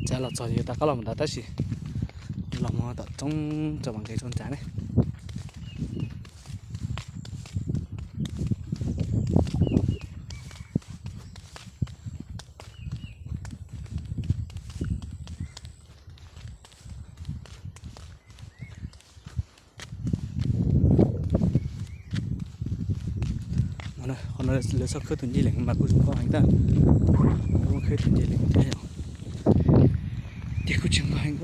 Txav los txog yuav rov qab los mus ntawd tab sis los mus tom roob tso mam nqis rau nrad ne. Qhov no lawv txhob khawb tus ncej lees mas kuj zoo nkauj heev ntag. Lawv khawb tus ncej lees thiab yom. Tiag kuj tseem nkauj heev.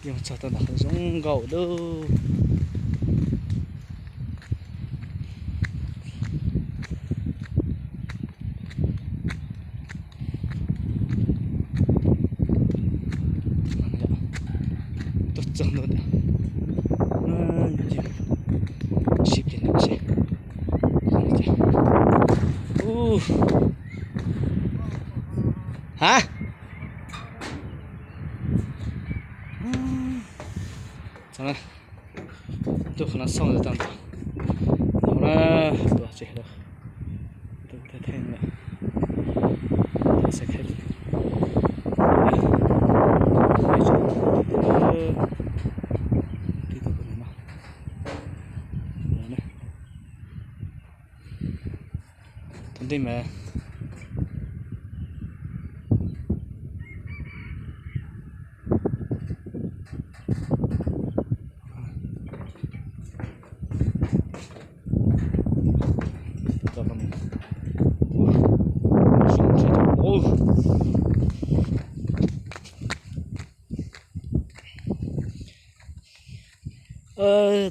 Yeej txog tau ntawm qhov zoo nkauj dub. Tuaj txog ntawm, sib pliag ntawm seb. Ha, tuaj qhov no xauj tau ntawm no, tuaj tsev lawm. Tus thaj theej lawm. Tau xav khaib. Twb tuaj pem no. Tus ntej mas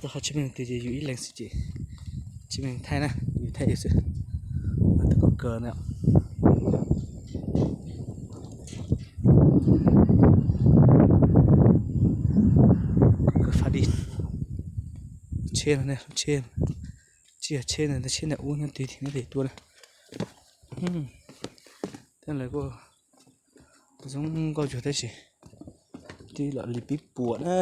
Tau qhov tsis meej twg ces yus ib leeg xwb ces tsis meej thaij na, yus thaij yus xwb. Tus koj kawg na. Kawg fab di. Tsheb no, tsheb, tsis yog tsheb na, tsheb ntawm ub no twg tim no tim tuaj na. Tej lawv kuj zoo nkauj cuag tab sis twb los li pib puas na.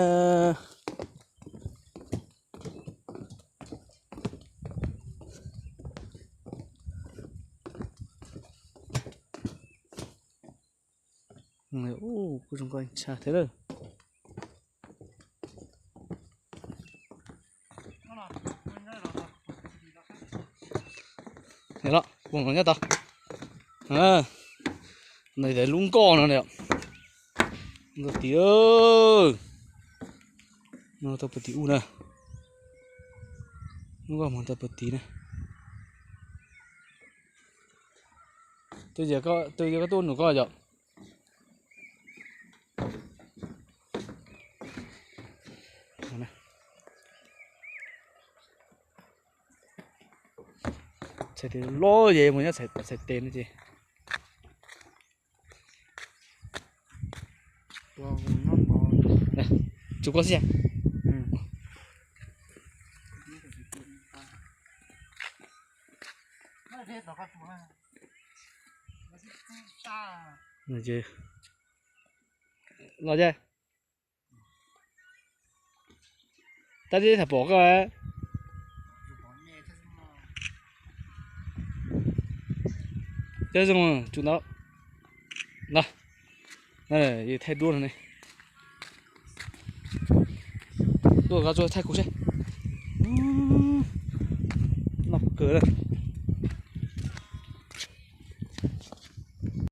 Ub, kuj zoo nkauj tshaj thiab lawm. Los, ua no nyob tau. No lub nkoj no, nkoj tid. No tau puag tim ub na. Lub nkoj mus tau puag tid na. Twb yog koj tuaj num koj yom. Txhais tes loj ces mus nyob txhais tes no ces. Tsum koj xwb. Los ces tab tib tham pom koj. Cov zoo tsum ntawd. No, yus thaij duab no ne. Tuaj koj tuaj thaij kuv seb. Noj kawg lawm.